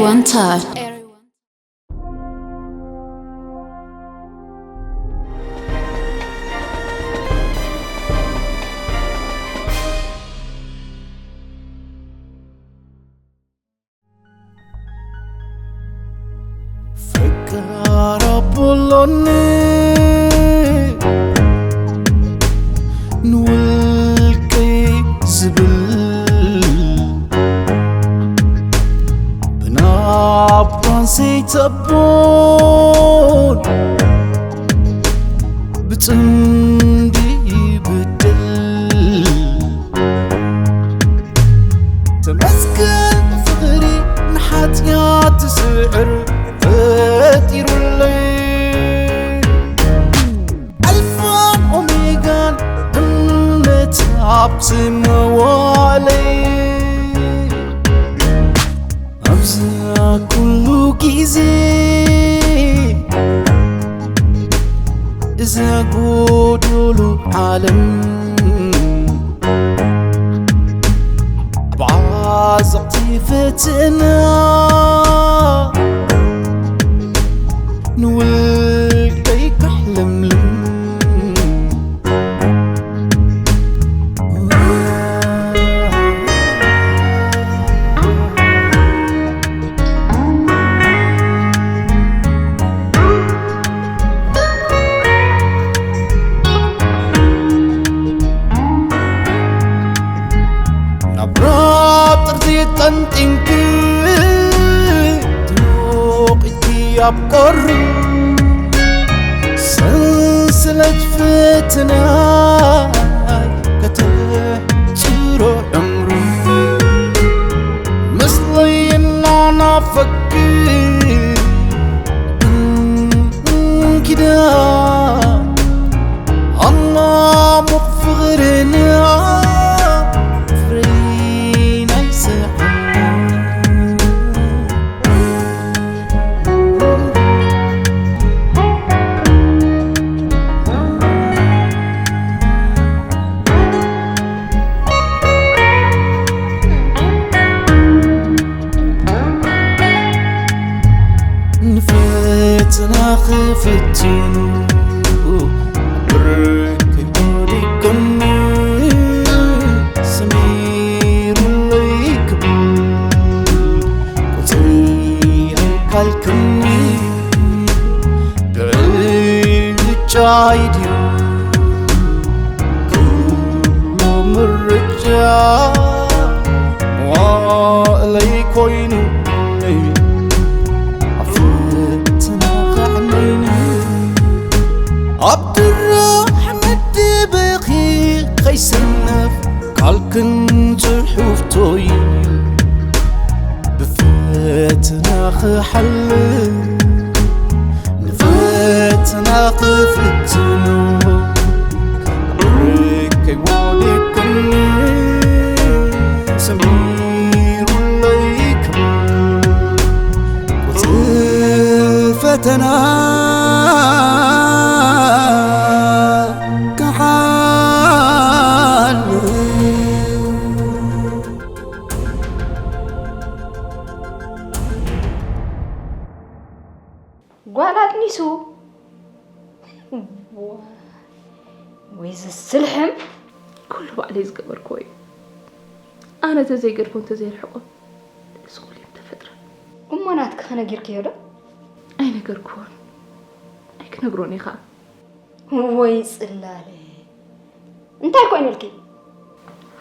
Enter. ፈቃር ኣቦሎኒ ንውልቀይ ዝብል ብናባን ዘይተቦን ብጽምዲ ይብድል። ተመስገን ፍቕሪ ንሓጢኣት ዝስዕር ፈጢሩለይ። ኣልፋን ኦሜጋን እምነት ኣብ ዝመዋለይ። ኣብዚ ኩሉ ግዜ እዛ ጎዶሎ ዓለም ብዓዘቕቲ ፈተና ንውልቀይ ካሕለምልም። ናብ ራብ ጥርዚ ጠንጢንኪ ትሞቒኪ ኣብ ቁሪ ሰንሰለት ፈተና ከተሕጽሮ ዕምሩ ምስለይ እናናፈኪ እንኪዳ ኣማሙቕ ፍቕርና ፍሬ ናይ ስሕና። ንፈተና ክፍትኑ ብርክ ወዲቅኒ ሰሚሩለይ ክብል ቁፅሪ ኣይካልክኒ ብዕጫይ ድዩ ኩሉ ምርጫ መዋእለይ ኮይኑ ኣብ ፈተና ከዕነይኒ ኣብ ድራሕ መደበኺ ከይሰነፍ ቃልክን ጽሑፍቶይ ብፈተና ክሓልፍ ንፈተና ክፍትኖ ርቀይ ወዲቅኒ ሰሚሩለይ ክብል ቁጽሪ ፈተና ክሓልፍ። ጓል ኣጥኒሱ ወይ ዝስልሕም። ኩሉ ባዕለይ ዝገበርክዎ እዩ። ኣነ ተዘይገድፎ እንተዘይርሕቆ እዚ ኩሉ እዮም ተፈጥረ። እሞ ናትኪ ከነጊርክዮ ዶ? ኣይነገርክዎን ኣይክነግሮን እየ ከዓ። ወይ ጽላለ እንታይ ኮይኑልኪ?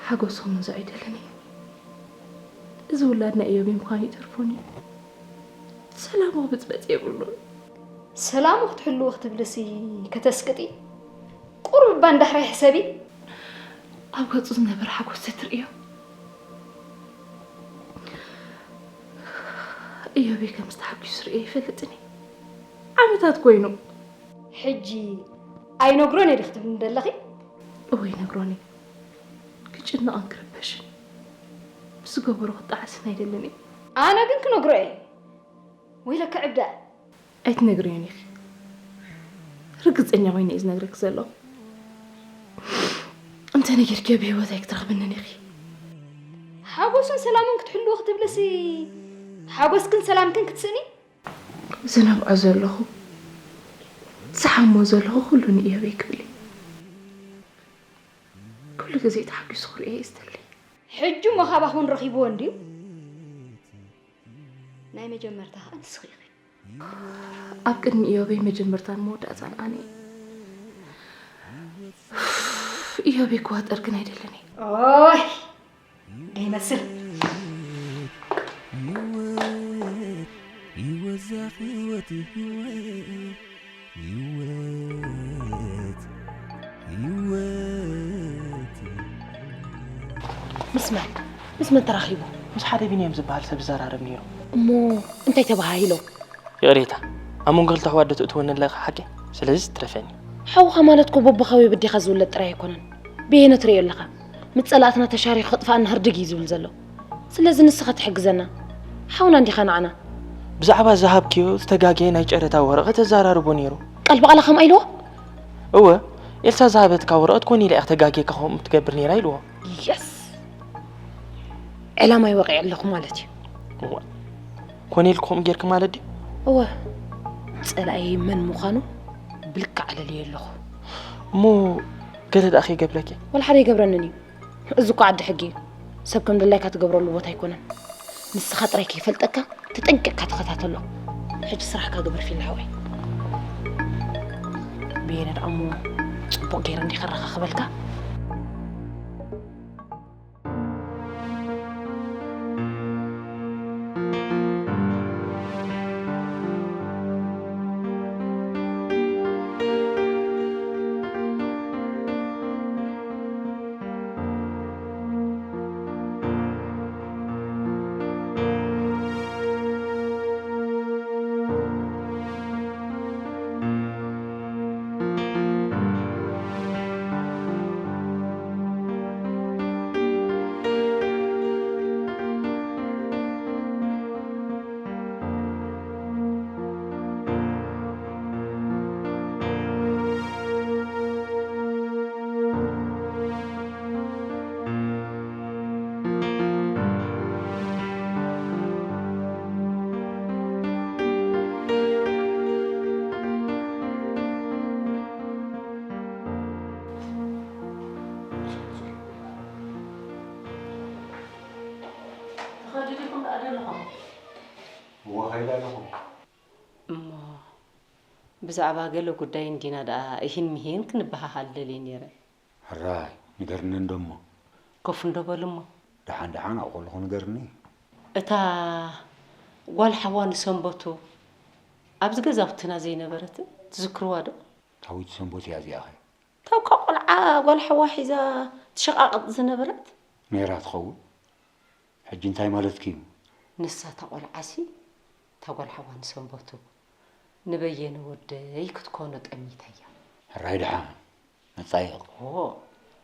ሓጎስኹም እንዞ ኣይደልን እየ። እዚ ውላድ ናይ እዮብ ምዃኑ ይተርፎን እዩ። ሰላሙ ክብፅበፅ የብሉን። ሰላሙ ክትሕልዎ ክትብልሲ ከተስቅጢ ቁሩብ እባ ንዳሕራይ ሕሰቢ። ኣብ ገፁ ዝነበረ ሓጎስ ትርእዮ። እዮቤ ከም ዝተሓጒሱ ርእየ ይፈልጥን እየ። ዓመታት ኮይኑ። ሕጂ ኣይነግሮን እየ ዶ ክትብልኒ ደለኺ? እወ ይነግሮን እየ። ክጭነቕን ክርበሽን ምስ ዝገበሮ ክጣዓስን ኣይደልን እየ። ኣነ ግን ክነግሮ እየ። ወይለከ ዕብዳ። ኣይትነግርዮን ኢኺ። ርግጸኛ ኮይነ እየ ዝነግረኪ ዘለኹ። እንተ ነጊርክዮ ብህይወት ኣይክትረኽብንን ኢኺ። ሓጎሱን ሰላሙን ክትሕልዎ ክትብልሲ ሓጎስክን ሰላምክን ክትስእኒ? ዝነብዖ ዘለኹ፣ ዝሓሞ ዘለኹ ኩሉ ንእዮበይ ክብል እዩ። ኩሉ ግዜ ተሓጒሱ ክርእዮ እዩ ዝደሊ። ሕጂ እሞ ካባኹን ረኺብዎ እንድዩ? ናይ መጀመርታ ኸኣ ንስኺ ኢኺ። ኣብ ቅድሚ እዮበይ መጀመርታን መወዳእታን ኣነ እየ። እዮበይ ክዋጠር ግን ኣይደልን እየ። ኦይ! ደይመስል። ህይወት፣ ህይወት፣ ዛኽ ህይወት፣ ህይወት፣ ህይወት፣ ህይወት። ምስ መን? ምስ መን ተራኺቡ? ምስ ሓደ ቢንያም ዝበሃል ሰብ ይዘራረብ ነይሩ። እሞ እንታይ ተባሃሂሎም? ይቕሬታ፣ ኣብ መንጎ ክልተ ኣሕዋት ዶ ትእትወኒ ኣለኺ ሓቂ? ስለዚ ትረፈኒ። ሓውኻ ማለት እኮ በቦኻ ወይ በዴኻ ዝውለድ ጥራይ ኣይኮነን። ብየነ ትርእዮ ኣለኻ? ምስ ጸላእትና ተሻሪኹ ከጥፍኣና ህርድግ እዩ ዝብል ዘሎ። ስለዚ ንስኻ ትሕግዘና። ሓውና እንዲኻ ንዓና። ብዛዕባ ዝሃብክዮ ዝተጋገየ ናይ ጨረታ ወረቐት ተዘራርቦ ነይሩ። ቃል ብቓላ ከምኣ ኢልዎ? እወ፣ ኤልሳ ዝሃበትካ ወረቐት ኮነ ኢላ እያ ተጋግየካ ከምኡ ትገብር ነይራ ኢልዎ። የስ! ዕላማይ ወቒዐ ኣለኹ ማለት እዩ። እዋ፣ ኮነ ኢልኩ ከምኡ ጌርኪ ማለት ድዩ? እወ፣ ጸላእየይ መን ምዃኑ ብልክዕ ኣለልየ ኣለኹ። እሞ ገለ ደኣ ከይገብረኪ? ወላ ሓደ ኣይገብረንን እዩ። እዚ እኮ ዓዲ ሕጊ እዩ። ሰብ ከም ድላይካ ትገብረሉ ቦታ ኣይኮነን። ንስኻ ጥራይ ከይፈልጠካ ተጠንቂቕካ ተኸታተሎ። ሕጂ ስራሕካ ግበር ፊላ ሓወይ። ብየነ ደኣ እሞ ጽቡቕ ገይረ እንዲየ ከረኻኽበልካ። ትኸዱ ዲኹም ደኣ ዘለኹም? እወ፣ ኸይደ ኣለኹ። እሞ ብዛዕባ ገለ ጉዳይ እንዲና ደኣ እሂን ምሂን ክንበሃሃል ደልየ ነይረ። ሕራይ፣ ንገርኒ እንዶ እሞ። ኮፍ እንዶ በሉ እሞ። ደሓን ደሓን ኣብኡ ከለኹ ንገርኒ። እታ ጓል ሓዋ ንሰንበቱ ኣብዚ ገዛውትና ዘይነበረትን ትዝክርዋ ዶ? ታዊት ሰንበት እያ እዚኣኸ? እታ እኳ ቆልዓ ጓል ሓዋ ሒዛ ትሸቓቕጥ ዝነበረት? ነይራ ትኸውን። ሕጂ እንታይ ማለትኪ እዩ? ንሳ እታ ቆልዓሲ፣ እታ ጓል ሓዋ ንሰንበቱ፣ ንበየነ ወደይ ክትኮኖ ጠሚተያ። ሕራይ ደሓን፣ ነጻይቕ። ኦ፣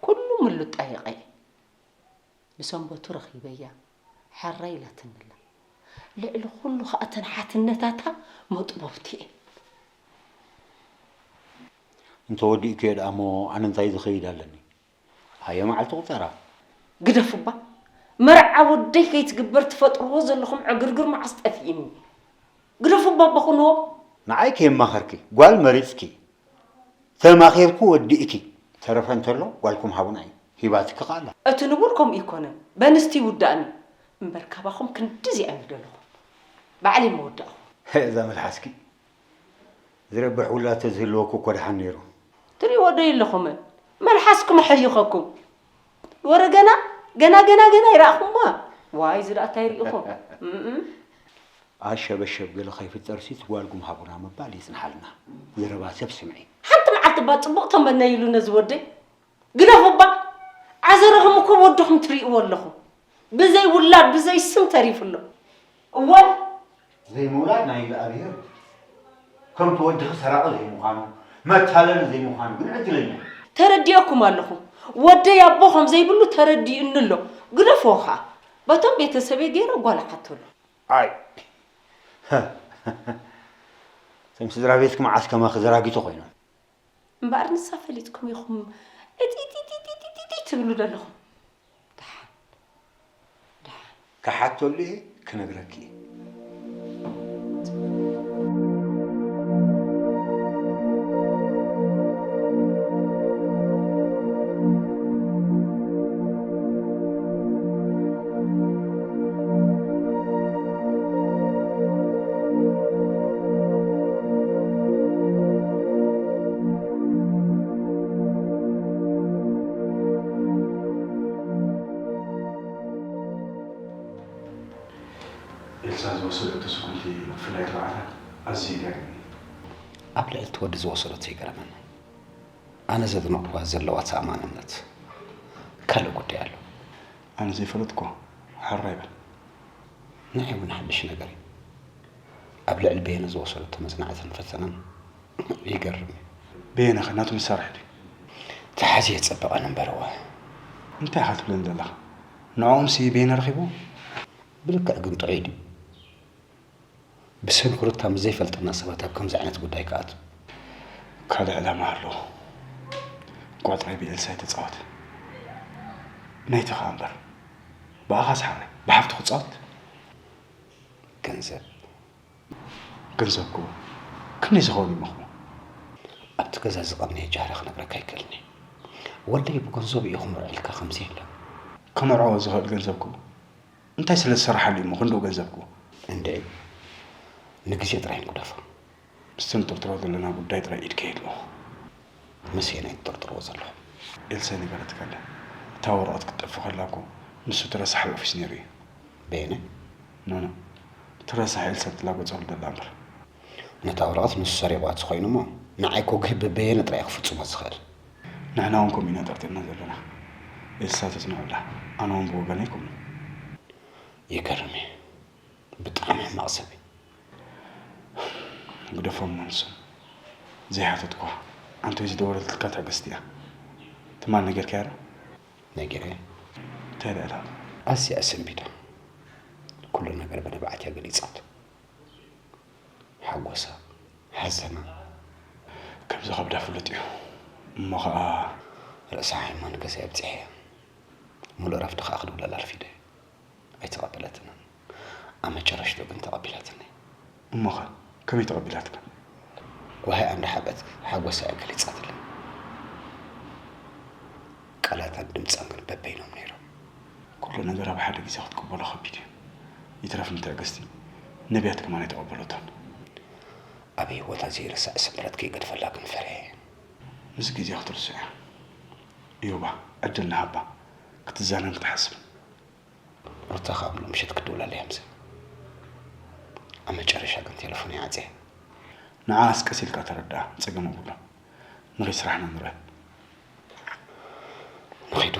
ኩሉ ምሉእ ጣይቐ እየ። ንሰንበቱ ረኺበያ፣ ሕራይ ኢላትኒ ኣላ። ልዕሊ ኩሉ ኸኣ እተን ሓትነታታ መጥቦብቲ እየን። እንተወዲእክዮ ደኣ እሞ ኣነ እንታይ ዝኸይድ ኣለኒ? ሃየ መዓልቲ ቁጸራ። ግደፉባ። መርዓ ወደይ ከይትግበር ትፈጥርዎ ዘለኹም ዕግርግር መዓስ ጠፊእኒ? ግደፉባ ኣባ ኩንዎ። ንዓይ ከየማኸርኪ፣ ጓል መሪጽኪ። ተማኺርኩ ወዲእኪ። ተረፈ እንተሎ ጓልኩም ሃቡና እዩ። ሂባትኪ ከኣላ። እቲ ንቡር ከምኡ ይኮነን። በንስቲ ይውዳእን እዩ። እምበር ካባኹም ክንድዚ እዮም ዝደለኹም። ባዕለይ መወዳእኹም። እዛ መልሓስኪ። ዝረብሕ ውላድ ተዝህልወኩ እኮ ደሓን ነይሩ። ትሪእዎ ዶ የለኹምን? መልሓስኩም ኣሐይኸኩም። ወረ ገና፣ ገና፣ ገና፣ ገና ይረኣኹምዋ። ዋይ፣ እዚ ደኣ እንታይ ርኢኹም? እም። ኣሸበሸብ ገለ ከይፍጠርሲ እቲ ጓልኩም ሃቡና ምባል ይጽንሓልና። ዘረባ ሰብ ስምዒ። ሓንቲ መዓልቲ እባ ጽቡቕ ተመነይሉ ነዚ ወደይ። ግደፉ እባ። ዓዘረኹም እኮ ወድኹም ትሪእዎ ኣለኹም። ብዘይ ውላድ፣ ብዘይ ስም ተሪፉ ኣሎ። እወ። ዘይምውላድ ናይ እግዚኣብሔር። ከምቲ ወድኺ ሰራቒ ዘይምዃኑ፣ መታለሊ ዘይምዃኑ ግን ዕድለኛ እዩ። ተረዲኤኩም ኣለኹ። ወደይ ኣቦ ከም ዘይብሉ ተረዲኡኒ ኣሎ። ግደፍዎ ኸኣ። በቶም ቤተሰበይ ገይረ ጓል እሓቶ ኣሎ። ኣይ። እቶም ስድራ ቤትኪ መዓስ ከማኺ ዘራጊቶ ኮይኖም? እምበኣር ንሳ ፈሊጥኩም ኢኹም እጢጢጢጢጢጢጢ ትብሉ ዘለኹም። ደሓን፣ ደሓን። ክሓተሉ እየ፣ ክነግረኪ እየ። እዛ ዝወሰደቶ ስጉምቲ ብፍላይ ትብዓታ ኣዝዩ ይገርም። ኣብ ልዕሊ እቲ ወዲ ዝወሰደቶ ይገርመኒ። ኣነ ዘድነቕኳ ዘለዋ ተኣማንነት ካልእ ጉዳይ ኣሎ። ኣነ ዘይፈለጥኩ ሕራይ በል። ንዓይ እውን ሓድሽ ነገር እዩ። ኣብ ልዕሊ በየነ ዝወሰደቶ መጽናዕትን ፈተነን ይገርም እዩ። በየነ ኸ ናቱ መሳርሒ ድዩ? ተሓዝየ ጸበቐን እምበርወ። እንታይ ኢኻ ትብለኒ ዘለኻ? ንዕኦምሲ በየነ ረኺቡ? ብልክዕ ግን ጥዑይ ድዩ? ብሰንኪ ሩታ ምስ ዘይፈልጠና ሰባት ኣብ ከምዚ ዓይነት ጉዳይ ክኣቱ? ካልእ ዕላማ ኣለዎ። እንቋዕ ጥራይ ብኤልሳ ኣይተጻወት። ናይቲ ኸኣ እምበር። ብኣኻ ዝሓረ ብሓፍቱ ክጻወት? ገንዘብ። ገንዘብኩ ክንደይ ዝኸውን ይመኽሞ? ኣብቲ ገዛ ዝቐነየ ጃህራ ክነግረካ ኣይክእልን እየ። ወደይ ብገንዘቡ እዩ ክምርዖ ኢልካ ከምዚ የለን። ክምርዖ ዝኽእል ገንዘብኩ እንታይ ስለ ዝሰራሓሉ እዩ እሞ ክንድኡ ገንዘብኩ? እንድዒ፣ ንግዜ ጥራይ ንግደፎ። ምስቲ ንጥርጥሮ ዘለና ጉዳይ ጥራይ ኢድካ የድልዎ። መሴ ናይ ትጥርጥርዎ ዘለኹም? ኤልሳ ይነገረትካ ኣለ። እታ ወረቐት ክትጠፍእ ከላ እኮ ንሱ እቲ ረሳሕ ኣብ ኦፊስ ነይሩ እዩ። በየነ? ኖ፣ ኖ። እቲ ረሳሕ ኤልሳ ትላገጸሉ ዘላ እምበር። ነታ ወረቐት ንሱ ሰሪቑዋ ተኾይኑ እሞ፣ ንዓይ እኮ ግህብ በየነ ጥራይ እዩ ክፍጽሞ ዝኽእል። ንሕና እውን ከምኡ ኢና ጠርጢርና ዘለና። ኤልሳ ተጽንዖ ኣላ። ኣነ እውን ብወገነይ ከምኡ። ይገርም እዩ። ብጣዕሚ ሕማቕ ሰብ እዩ። ግደፎም እሞ ንሶም። ዘይሓተትኳ። ኣንቶይ ዝደወለትልካ ትዕግስቲ እያ። ትማል ነጊርካያ ዶ? ነጊረያ። እንታይ ኢላ ኣላ? ኣዝያ ኣሰንቢዳ። ኩሉ ነገር ብንብዓት እያ ገሊጻቶ። ሓጎሳ፣ ሓዘና። ከም ዝኸብዳ ፍሉጥ እዩ። እሞ ኸኣ ርእሳ ሓይማ ንገዛይ ኣብጺሐያ። ሙሉእ ረፍዲ ኸኣ ክድውለላ ኣርፊደ። ኣይተቐበለትንን። ኣብ መጨረሽትኡ ግን ተቐቢላትኒ። እሞኸ ከመይ ተቐቢላትካ? ጓሂኣ እንዳሓቐት ሓጎሳ እያ ገሊጻትለይ። ቃላታን ድምጻን ግን በበይኖም ነይሮም። ኩሉ ነገር ኣብ ሓደ ግዜ ክትቅበሎ ከቢድ እዩ። ይትረፍ ንትዕግስቲ፣ ነቢያት ከማን ኣይተቐበለቶን። ኣብ ህይወታ ዘይርሳዕ ስምረት ከይገድፈላ ግን ፈሪሐ እየ። ምስ ግዜ ክትርስዖ እያ። እዮባ፣ ዕድል ንሃባ፣ ክትዛነን ክትሓስብ። ሩታ ኸኣ ምሉእ ምሸት ክትድውለለይ እያ ምሳይ። ኣብ መጨረሻ ግን ቴለፎነይ ዓጽየ። ንዓኣስ ቀስ ኢልካ ተረድኣ፣ ጸገም የብሉን። ንኺድ ስራሕና ንርአ። ንኺድ።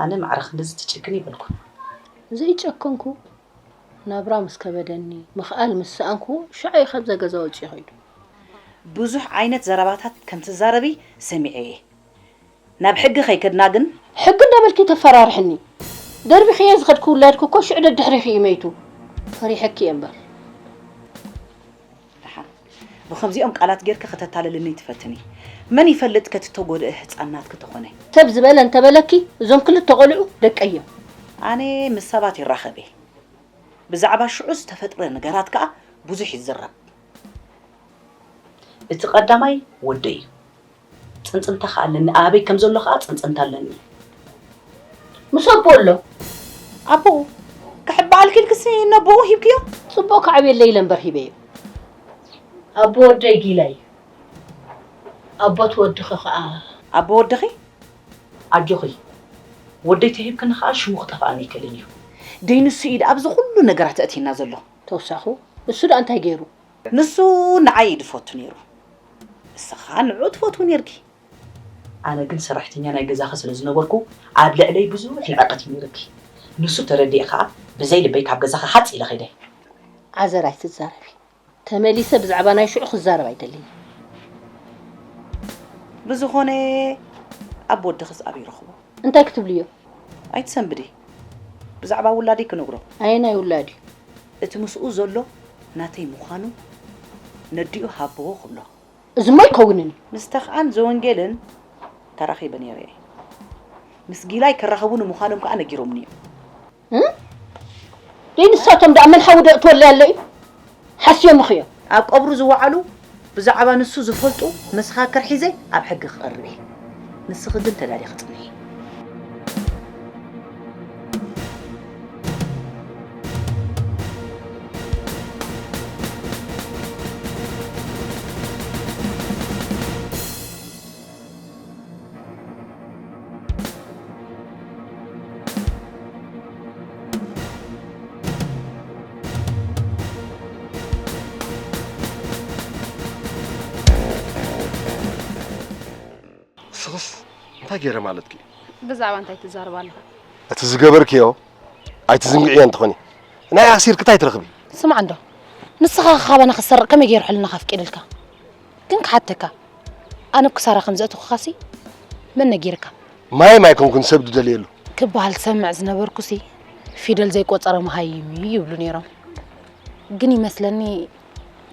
ኣነ ማዕረ ክንድዚ ትጭክን ይበልኩ። ዘይጨከንኩ፣ ናብራ ምስ ከበደኒ፣ ምኽኣል ምስ ሰኣንኩ፣ ሽዑ እየ ካብዛ ገዛ ወጺኡ ከይዱ። ብዙሕ ዓይነት ዘረባታት ከም ትዛረቢ ሰሚዐ እየ። ናብ ሕጊ ከይከድና ግን? ሕጊ እንዳበልኪ ተፈራርሕኒ። ደርቢኽዮ ዝኸድኪ ውላድኪ እኮ ሽዑ ደድሕሪኺ እዩ መይቱ። ፈሪሐኪ እየ እምበር። ደሓን። ብኸምዚኦም ቃላት ጌርኪ ከተታልልኒ ትፈትኒ። መን ይፈልጥ ከቲ ተጎድአ ህጻን ናትኪ ተኾነ? ተብ ዝበለ እንተበለኪ፣ እዞም ክልተ ቆልዑ ደቀይ እዮም። ኣነ ምስ ሰባት ይራኸብ እየ። ብዛዕባ ሽዑ ዝተፈጥረ ነገራት ከኣ ብዙሕ ይዝረብ። እቲ ቀዳማይ ወደይ እዩ። ጽንጽንታ ከኣ ኣለኒ፣ ኣበይ ከም ዘሎ ከኣ ጽንጽንታ ኣለኒ። ምስ ኣቦ ኣሎ። ኣቦኡ? ክሕብኣልኪ ኢልክሲ ነቦኡ ሂብክዮ? ጽቡቕ ክዓብየለይ ኢለ እምበር ሂበዮ። ኣቦ ወደይ ጊላ እዩ። ኣቦት ወድኺ ከኣ። ኣቦ ወድኺ? ኣጆኺ። ወደይ ተሂብክኒ ከኣ ሽሙ ክጠፍኣኒ ኣይክእልን እዩ። ደይ ንሱ እዩ ደኣ ኣብዚ ኩሉ ነገራት ኣእትየና ዘሎ። ተወሳኹ፣ እሱ ደኣ እንታይ ገይሩ? ንሱ ንዓይ እዩ ድፈቱ ነይሩ። ንስኻ ንዕኡ ትፈትው ነይርኪ። ኣነ ግን ሰራሕተኛ ናይ ገዛኺ ስለ ዝነበርኩ ኣብ ልዕለይ ብዙሕ ንዕቀት እዩ ነይርኪ። ንሱ ተረዲኤ ከኣ ብዘይ ልበይ ካብ ገዛኺ ሃጽ ኢለ ከይደ። ዓዘር ኣይትዛረቢ። ተመሊሰ ብዛዕባ ናይ ሽዑ ክዛረብ ኣይደልን። ብዝኾነ ኣብ ወድኽስ ኣበይ ረኽቦ? እንታይ ክትብልዮ? ኣይትሰንብዲ። ብዛዕባ ውላደይ ክነግሮ። ኣየናይ ውላድ እዩ? እቲ ምስኡ ዘሎ ናተይ ምዃኑ ነዲኡ ሃብዎ ክብሎ። እዚማ ኣይከውንን እዩ። ምስ ተኽኣን ዘወንጌልን ተራኺበ ነይረ እየ። ምስ ጊላይ ክራኸቡ ንምዃኖም ከኣ ነጊሮምኒ እዮም። እም? ደይ ንሳቶም ደኣ መን ሓዊ ደእትወለይ ኣሎ እዩ? ሓስዮምኺ እዮም። ኣብ ቀብሩ ዝወዓሉ ብዛዕባ ንሱ ዝፈልጡ መሰኻክር ሒዘ ኣብ ሕጊ ክቐርብ እየ። ንስኺ ግን ተዳሊኺ ጽንሒ። ንስኽስ እንታይ ገይረ ማለትኪ? ብዛዕባ እንታይ ትዛረብ ኣለኻ? እቲ ዝገበርክዮ ኣይትዝንግዕዮ እንተኾኒ ናይ ኣሲርኪ እንታይ ትረኽቢ? ስማዕ እንዶ ንስኻ ካባና ክትሰርቕ ከመይ ገይሩ ሕልናኻ ኣፍቂድልካ? ግን ክሓተካ ኣነ ኣብ ክሳራ ከም ዘእተኹኻሲ መን ነጊርካ? ማይም ኣይኮንኩን ሰብ ድደልየሉ። ክበሃል ዝሰምዕ ዝነበርኩሲ ፊደል ዘይቆጸረ መሃይም እዩ ይብሉ ነይሮም። ግን ይመስለኒ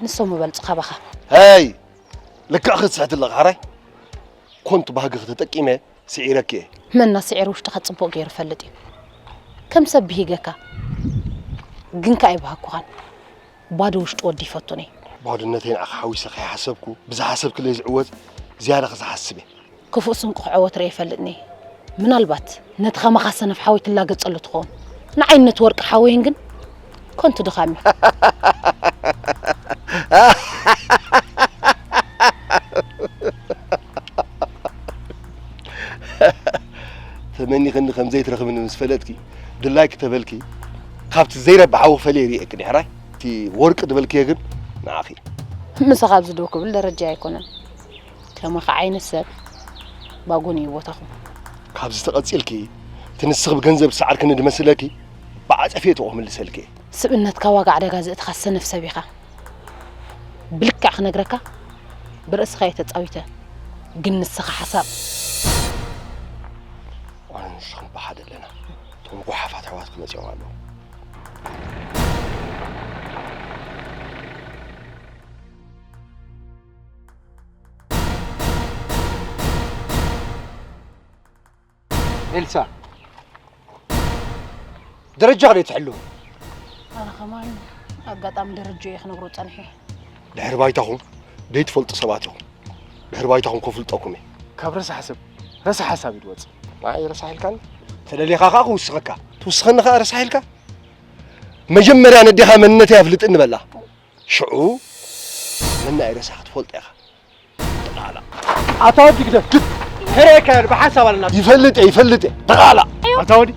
ንሶም ምበልጹ ካባኻ። ሀይ ልክዕኺ ትስሕቲ ኣለኺ ሓራይ። ኮንቱ ባህግኺ ተጠቂመ ስዒረኪ እየ። መና ስዒሩ ውሽጥኻ ጽቡቕ ገይሩ ይፈልጥ እዩ። ከም ሰብ ብሂገካ ግን ከኣ ኣይበሃኩኻን። ባዶ ውሽጢ ወዲ ኣይፈቱን እየ። ባዶነተይ ንዓኺ ሓዊሰ ከይሓሰብኩ ብዝሓሰብክለይ ዝዕወት ዝያዳ ክዝሓስብ እየ። ክፉእ ስንቁ ክዕወት ርእየ ይፈልጥን እየ። ምናልባት ነቲ ኸማኻ ሰነፍ ሓወይ ትላገጸሉ ትኸውን። ንዓይ ነቲ ወርቂ ሓወይን ግን ከንቱ ድኻም እዩ። ተመኒኽኒ ከም ዘይትረኽብኒ ምስ ፈለጥኪ ድላይኪ ተበልኪ ካብቲ ዘይረቢ ሓዊ ክፈልየ ርእየኪ ዲሕራይ እቲ ወርቂ ዝበልክዮ ግን ንዓኺ እዩ። ምሳኻ ኣብዚ ደው ክብል ደረጃ ኣይኮነን። ከማኻ ዓይነት ሰብ ባጎን እዩ ቦታኹም። ካብዚ ተቐጺልኪ እቲ ንስኺ ብገንዘብ ዝሰዓርክኒ ድመስለኪ ብዓጸፌትኡ ክምልሰልኪ እየ። ስብእነትካ ዋጋ ዕዳጋ ዘእተኻ ሰነፍ ሰብ ኢኻ። ብልክዕ ክነግረካ ብርእስኻ እየ ተጻዊተ ግን ንስኻ ሓሳብ። ኣነ ንስኽን ብሓደ ኣለና እቶም ጓሓፋት ኣሕዋትኪ መጺኦም ኣለዉ። ኤልሳ ደረጃ ከደይ ትሕሉ? ኣነ ከማን ኣጋጣሚ ደረጃ እየ ክነግሮ ጸንሐ። ድሕሪ ባይታኹም ደይትፈልጡ ሰባት ኢኹም። ድሕሪ ባይታኹም ከፍልጠኩም እየ። ካብ ረሳሕ ሰብ ረሳሕ ሓሳብ እዩ ዝወጽእ። ንዓይ ረሳሕ ኢልካኒ? ተደሊኻ ከኣ ክውስኸካ። ትውስኸኒ ከኣ ረሳሕ ኢልካ? መጀመርያ ነዴኻ መንነተይ ኣፍልጥኒ በላ። ሽዑ መን ንኣይ ረሳሕ ክትፈልጦ ኢኻ። ጠቕላላ። ኣታ ወዲ ግደፍ። ከረካ ብሓሳብ ኣለና። ይፈልጥ እየ፣ ይፈልጥ እየ። ጠቕላላ። ኣታ ወዲ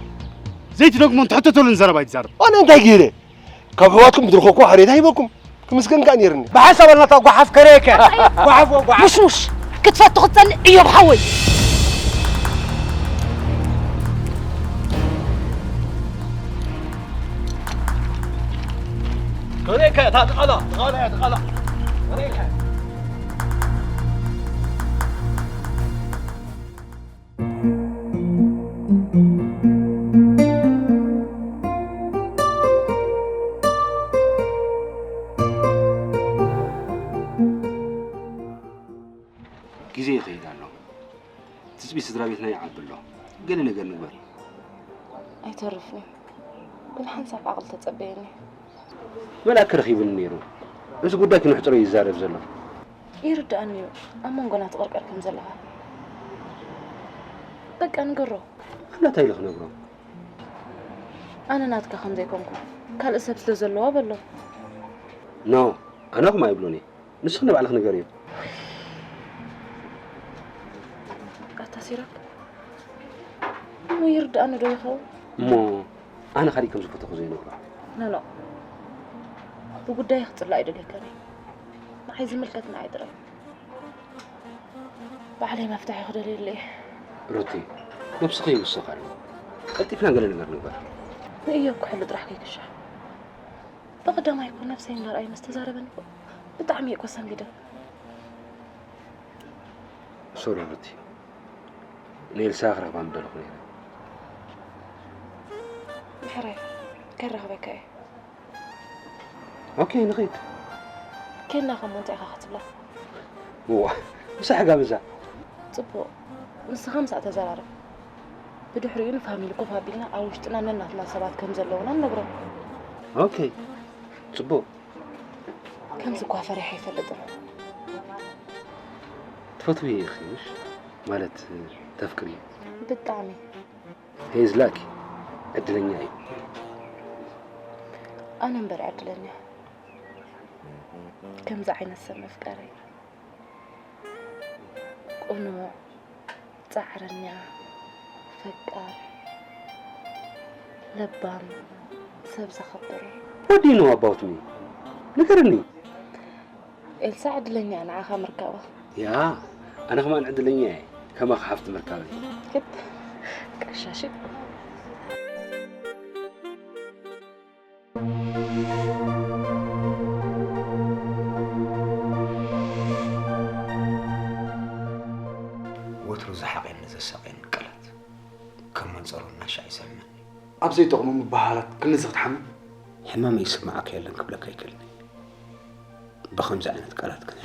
ዘይትደግሞ እንተሕተተሉን ዘረባ ይትዛረብ። ኣነ እንታይ ገይረ? ካብ ኣሕዋትኩም ዝረኸብኩዎ ሓሬታ ሂበኩም። ክምስገን ከኣ ነይርኒ። ብሓሳብ ኣለና እታ ጓሓፍ ከረካ። ጓሓፍ ጓሓፍ። ሙሽሙሽ ክትፈቱ ክትጸልእ እዮብ ሓወይ። ከመይከ እታ ድቓላ ድቓላ እያ ድቓላ። ከመይከ። ግዜ ይኸይድ ኣሎ። ትጽቢት ስድራ ቤትና ይዓቢ ኣሎ። ገለ ነገር ንግበር። ኣይተርፍን እዩ። ግን ሓንሳብ ዓቕሊ ተጸበየኒ። መልኣክ ረኺቡኒ ነይሩ። እዚ ጉዳይ ክንሕጽሮ እዩ ዝዛረብ ዘሎ። ይርድኣኒ እዩ ኣብ መንጎና ትቕርቀር ከም ዘለኻ። በቃ ንገሮ። ኣነ እንታይ ኢለ ክነግሮ? ኣነ ናትካ ከም ዘይኮንኩ ካልእ ሰብ ስለ ዘለዋ በሎ። ኖ፣ ኣነ ከምኡ ኣይብሎን እየ። ንስኺ ንባዕልኺ ንገርዮ። ኣታ ሲራክ፣ እሞ ይርድኣኒ ዶ ይኸውን? እሞ ኣነ ካሊእ ከም ዝፈተኹ ዘይነግሮ። ኖ ኖ፣ ብጉዳይ ክጽላእ ኣይደልየካን እየ። ንዓይ ዝምልከት ንዓይ ጥራይ። ባዕለይ መፍትሒ ክደልየሉ እየ። ሩቲ፣ ነብስኺ ይውስኽ ኣሎ። ቀልጢፍና ገለ ነገር ንግበር። ንእዮብ ክሕሉ ጥራሕ ከይክሻሕ። ብቐዳማይ እኮ ነብሰይ እንዳርኣየ ምስ ተዛረበኒ እኮ ብጣዕሚ እየ እኮ ሰንቢደ። ሶሪ ሩቲ፣ ንኤልሳ ክረኽባ ምደለኹ ነይረ። ምሕራይ፣ ከራኽበካ እየ። ኦኬ፣ ንኺድ። ኬድና ከሞ እንታይ ኢኻ ክትብላ? እዋ፣ ምሳሕ ጋብዛ። ጽቡቕ፣ ንስኻ ምስኣ ተዘራረብ። ብድሕሪኡ ንፋሚሊ ኮፍ ኣቢልና ኣብ ውሽጥና ነናትና ሰባት ከም ዘለውና ንነግሮም። ኦኬ፣ ጽቡቕ። ከምዚ እኳ ፈሪሐ ኣይፈልጥን። ትፈትዊ ኢኺ ምሽ? ማለት ተፍቅሪ? ብጣዕሚ። He is lucky. ዕድለኛ እዩ። ኣነ እምበር ዕድለኛ ከምዚ ዓይነት ሰብ መፍቀረይ። ቅኑዕ፣ ጻዕረኛ፣ ፈቃር፣ ለባም፣ ሰብ ዘኸብር። What do you know about me? ንገርኒ። ኤልሳ ዕድለኛ እያ ንዓኻ ምርካባ። ያ፣ ኣነ ከማን ዕድለኛ እየ ከማኻ ሓፍቲ ምርካበይ። ክብ ቀሻሽ። ወትሩ ዝሓቐኒ ዘሳቐኒ ቃላት ከም መንጸሮ እናሻዕ ይስሕመኒ። ኣብ ዘይጠቕሙ ምብህሃላት ክንዚ ክትሓምም? ሕማመይ ይስምዓካ የለን ክብለካ ኣይክእልን እየ። ብኸምዚ ዓይነት ቃላት ግን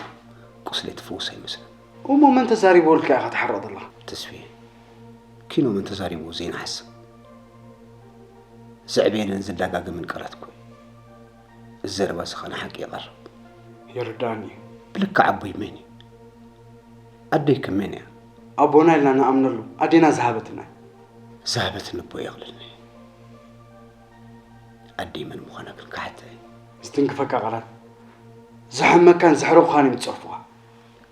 ቁስለይ ትፍውስ ኣይመስልን። እሞ መን ተዛሪብዎ ኢልካ ኢኻ ትሓርቕ ዘለኻ? ተስፍየ፣ ኪኖ መን ተዛሪብዎ ዘይንሓስብ። ዘዕበየንን ዝደጋገምን ቃላት እኮ እዩ። እዚ ዘረባ እዚ ኸኣ ንሓቂ ይቐርብ። ይርዳእኒ እዩ። ብልክዕ ኣቦይ መን እዩ? ኣደይ ከ መን እያ? ኣቦና ኢልና ንኣምነሉ ኣዴና ዝሃበትና እዩ። ዝሃበትኒ እቦ የቕልልኒ። ኣደይ መን ምዃና ግን ክሓታ እየ። ዝትንክፈካ ቃላት ዘሐመካን ዘሕረቑኻን እዮም ዝጸርፉኻ።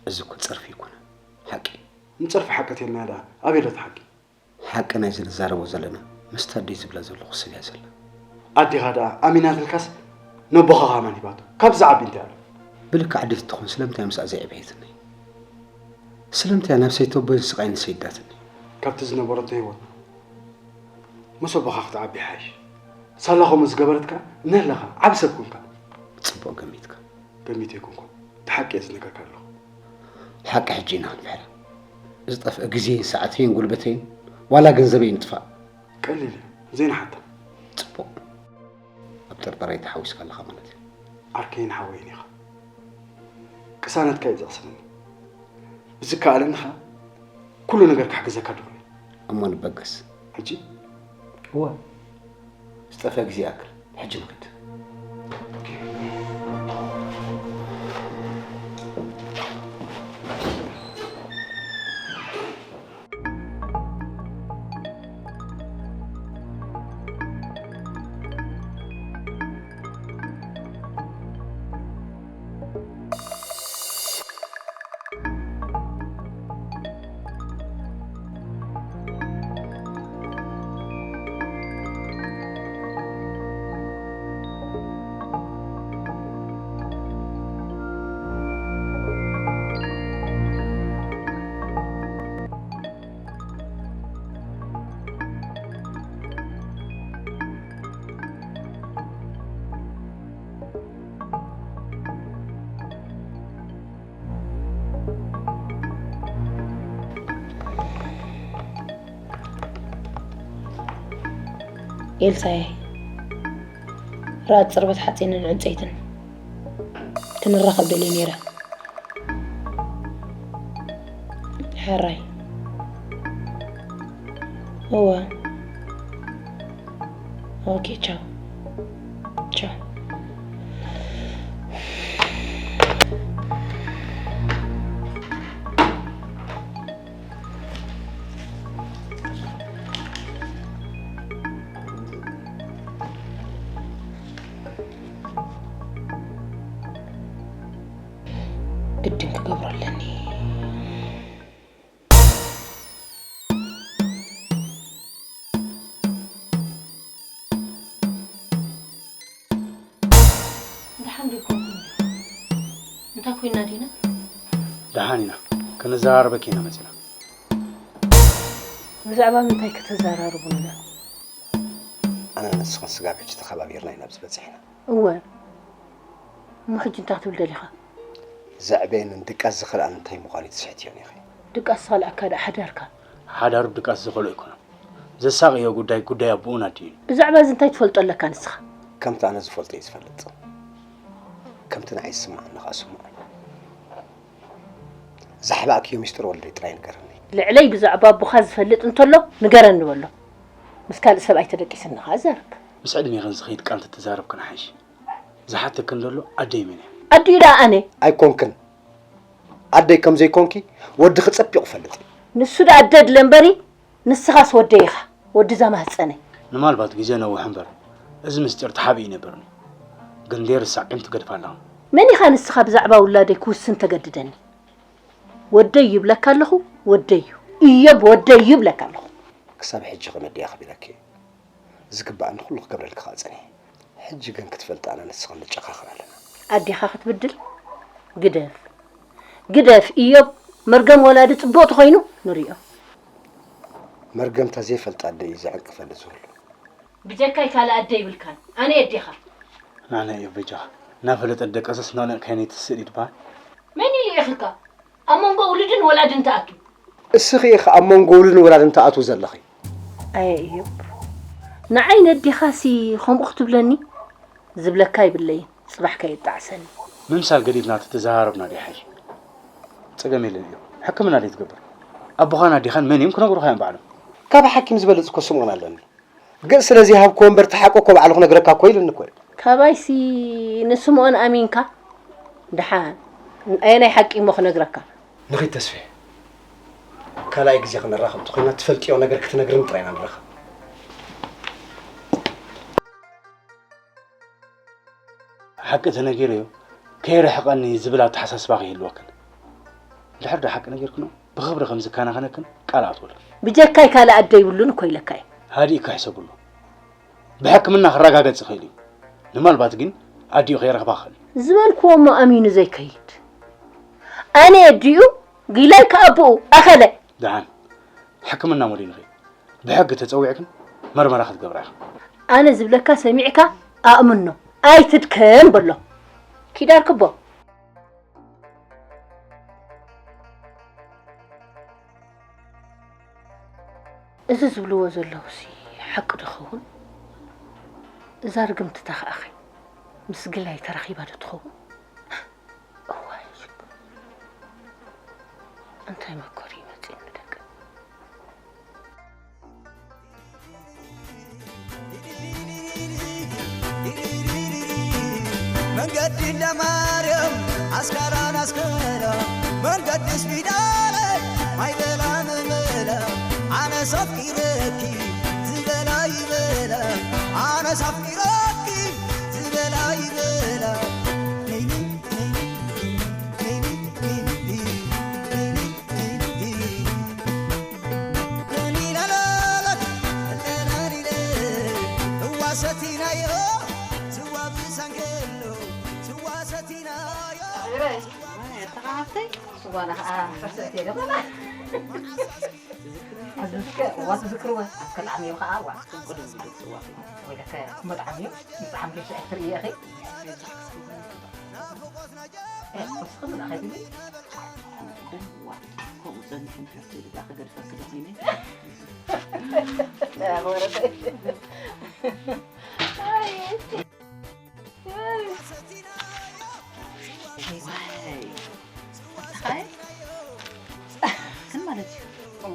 እዚ እኮ ጸርፊ ኣይኮነን፣ ሓቂ እዩ። ንጸርፊ ሓቂ ተይልና ደኣ ኣበይ ኣሎ እቲ ሓቂ? ሓቂ ናይዚ ንዛረቦ ዘለና ምስታ ኣደይ ዝብላ ዘለኹ ስብ እያ ዘላ። ኣዴኻ ደኣ ኣሚናትልካስ ነቦኻ ኻማን ሂባቶ። ካብዚ ዝዓቢ እንታይ ኣሎ? ብልክዕ ኣደይ ትኾን ስለምንታይ ምስኣ ዘየዕበየትኒ? ስለምንታይ ናብ ሰይተቦይን ስቓይን ሰይዳትኒ? ካብቲ ዝነበረቶ ህይወት ምስ ኣቦኻ ክትዓቢ ይሓይሽ። ሳላ ከምኡ ዝገበረትካ ነለኻ ዓቢ ሰብ ኮንካ። ጽቡቕ ገሚትካ። ገሚተ ኣይኮንኩን እቲ ሓቂ እየ ዝነግረካ ኣለኹ። ሓቂ ሕጂ ኢና ክንፍሕራ። ዝጠፍአ ግዜን ሰዓተይን ጉልበተይን ዋላ ገንዘበይ ንጥፋእ። ቀሊል እዩ ዘይንሓታ። ጽቡቕ። ኣብ ጥርጠረይ ተሓዊስካ ኣለኻ ማለት እዩ። ዓርከይን ሓወይን ኢኻ። ቅሳነትካ እዩ ዘቕስነኒ። ብዝከኣለኒ ኸኣ ኩሉ ነገር ክሕግዘካ ድኹም እየ። እሞ ንበገስ። ሕጂ? እወ። ዝጠፍአ ግዜ ይኣክል። ሕጂ ንኺድ። ኤልሳየ፣ ርኣት ጽርበት ሓጺንን ዕንጸይትን ክንራኸብ ደልየ ነይረ። ሕራይ። እወ። ኦኬ፣ ቻው። ቻው። ግድን ክገብሮ ኣለኒ። ደሓን ዶ ኣይኮንኩን? እንታይ ኮይና ዲና? ደሓን ኢና። ክንዘራረበኪ ኢና መጺና። ብዛዕባ ምንታይ ከተዘራርቡና? ኣነ ንስኽን ስጋብ ሕጂ ተኸባቢርና ኢና ኣብዚ በጺሕና። እወ። እሞ ሕጂ እንታይ ክትብል ደሊኻ? ዘዕበየንን ድቃስ ዝኸልኣን እንታይ ምዃኑ ትስሕትዮን ኢኺ። ድቃስ ዝኸልኣካ ደኣ ሓዳርካ። ሓዳሩ ድቃስ ዝኸልኦ ኣይኮነን። ዘሳቕዮ ጉዳይ ጉዳይ ኣቦኡን ኣዲኡን እዩ። ብዛዕባ እዚ እንታይ ትፈልጦ ኣለካ ንስኻ? ከምቲ ኣነ ዝፈልጦ እዩ ዝፈልጥ። ከምቲ ንዓይ ዝስምዓኒ ኸኣ ስምዖ። ዛሕባእክዮ ሚስጥር ወለደይ ጥራይ ንገረኒ። ልዕለይ ብዛዕባ ኣቦኻ ዝፈልጥ እንተሎ ንገረኒ በሎ። ምስ ካልእ ሰብኣይ ተደቂስኒ ኸኣ ዘርብ። ምስ ዕድሜኽን ዝኸይድ ቃል ተተዛረብክን ሓይሽ። ዝሓተክን ዘሎ ኣደይ መን እያ? ኣዲኡ ደኣ ኣነ? ኣይኮንክን። ኣደይ ከም ዘይኮንኪ ወድኺ ጸቢቑ ይፈልጥ እዩ። ንሱ ደኣ ኣደ ድለ እምበሪ፣ ንስኻስ ወደይ ኢኻ፣ ወዲ እዛ ማህጸነይ። ንማልባት ግዜ ነውሕ እምበር፣ እዚ ምስጢር ተሓቢኡ ነይሩኒ። ግን ደይርሳዕ ግን ትገድፋ ኣለኻ። መን ኢኻ ንስኻ ብዛዕባ ውላደይ ክውስን ተገድደኒ? ወደይ ይብለካ ኣለኹ፣ ወደይ እዩ። እዮብ ወደይ እዩ እብለካ ኣለኹ። ክሳብ ሕጂ ከመይ ኣዲኣ ኣኽቢረኪ እዩ። ዝግባኣኒ ኩሉ ክገብረልኪ ከኣ ጸኒሐ። ሕጂ ግን ክትፈልጢ ኣነ ንስኽን ንጨኻኸን ኣለና። ኣዴኻ ክትብድል? ግደፍ። ግደፍ እዮብ፣ መርገም ወላዲ ጽቡቕ ተኾይኑ ንሪኦ። መርገምታ ዘይፈልጥ ኣደ እዩ ዘዕንቅፈሉ ዝህሉ። ብጀካይ ካልእ ኣደ ይብልካን። ኣነ ኣዴኻ። ናና እዮብ በጃኻ። እናፈለጠ ደቀሰስ ናና ከይነይ ትስእሊ ድበሃል። መን ኢሉ ኢኽካ ኣብ መንጎ ውሉድን ወላድን ትኣቱ? እስኺ ኢኺ ኣብ መንጎ ውሉድን ወላድን ትኣትዊ ዘለኺ። ኣየ እዮብ፣ ንዓይ ነዴኻሲ ከምኡ ክትብለኒ ዝብለካ ይብለይን፣ ጽባሕ ከየጣዕሰኒ። ምምሳል ገዲፍና ተተዘራረብና ድዩ ሓይሽ? ጸገም የለን እዮብ፣ ሕክምና ድዩ ትገብር? ኣቦኻን ኣዴኻን መን እዮም ክነግሩኻ እዮም ባዕሎም። ካብ ሓኪም ዝበልጽ እኮ ስምኦን ኣለኒ። ግን ስለ ዘይሃብክዎ እምበር እቲ ሓቂ እኮ ባዕሉ ክነግረካ እኮ ኢሉኒ እኮ እዩ። ካባይሲ ንስምኦን ኣሚንካ? ደሓን ኣየናይ ሓቂ እሞ ክነግረካ? ንኺድ ተስፌ፣ ካልኣይ ግዜ ክንራኸብ እንተኾይና ትፈልጥዮ ነገር ክትነግርኒ ጥራይ ኢና ንራኸብ። ሓቂ ተነጊረዮ ከይርሕቐኒ ዝብል ኣተሓሳስባ ከይህልወክን። እንድሕር ዶ ሓቂ ነጊርክኖ ብኽብሪ ከም ዝከናኸነክን ቃል ኣትወሉ። ብጀካይ ካልእ ኣደ ይብሉን እኮ ኢለካ እየ። ሃዲእካ ሕሰብሉ። ብሕክምና ክረጋገጽ ይኽእል እዩ። ንማልባት ግን ኣዲኡ ከይረኽባ ክኽእል እዩ። ዝበልክዎ እሞ ኣሚኑ ዘይከይድ። ኣነ ኣዲኡ፣ ጊላይ ከኣ ኣቦኡ፣ ኣኸለ። ደሓን። ሕክምና እሞ ደይንኸይድ። ብሕጊ ተጸዊዕክን መርመራ ክትገብራ ኢኽን። ኣነ ዝብለካ ሰሚዕካ ኣእምኖ፣ ኣይትድከም በሎ። ኪድ ኣርክቦ። እዚ ዝብልዎ ዘለዉሲ ሓቂ ዶ ኸውን? እዛ ርግምቲ እታ ኸኣኸ ምስ ግላይ ተራኺባ ዶ ትኸውን? እዋይ ሽግር። እንታይ መከሩ እዩ መጺኡኒ ደቂ። መንገዲ እንዳማርያም ኣስካራን ኣስከላ መንገዲ ስፒዳለ ማይበላ መመላ ኣነስ ኣፍቂረኪ ዝበላ ይበላ ኣነስ ኣፍቂረኪ ዝበላ ይበላ ኣተኻኻፍተይ ስዋና ከዓ ሕሰት የገባና። ሕዚ እስከ እዋ ትዝክርዎ ኣከጣዕሚ እዩ ከዓ እዋ ቅድም ዝብል ስዋ ወይለከ መጥዓሚ እዩ። መጥዓም ጌሽ ትርኢ ኢኺ።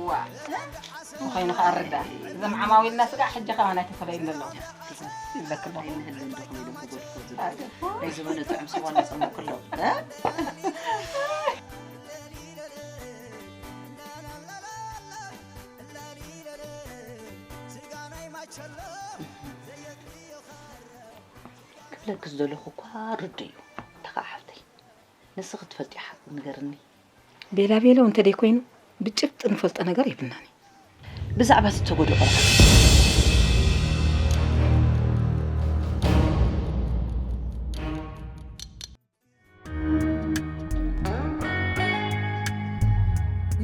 ዋ ንኾይኑ ከኣ ርዳ እዞም ዓማዊልና ስጋዕ ሕጂ ከኣ ናይ ተፈለዩ ኣለዉ ይብለክሎ። ናይ ዝበነ ጥዑም ስዋ እናጸመኩ ኣለዉ። ክብለኪ ዝደለኹ እኳ ርዱእ እዩ። እንተ ኸዓ ሓፍተይ ንስኺ ትፈልጥዮ ሓቂ ንገርኒ። ቤላ ቤሎ እንተ ደይኮይኑ ብጭብጢ ንፈልጦ ነገር የብልናን እዩ። ብዛዕባ እቲ እተጎድኡ ቆልዓ።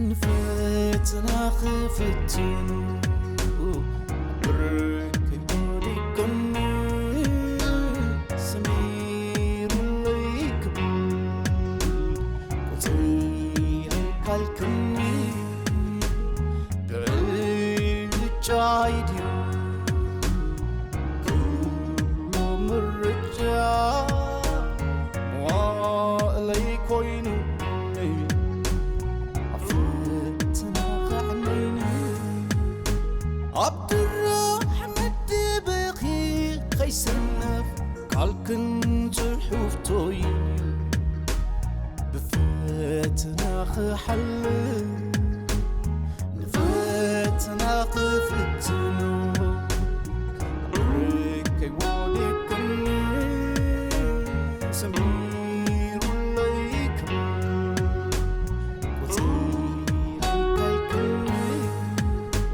ንፈተና ክፍትኑ ብርክ ወዲቅኒ ሰሚሩለይ ክብል ቁጽረይ ካልክኒ ብዕጫይ ድዩ ኩሉ ምርጫ መዋእለይ ኮይኑኒ ኣብ ፈተና ከዕነይኒ ኣብ ድራሕ መደበኺ ከይሰነፍ ቃልክን ጽሑፍቶይ ክሓልፍ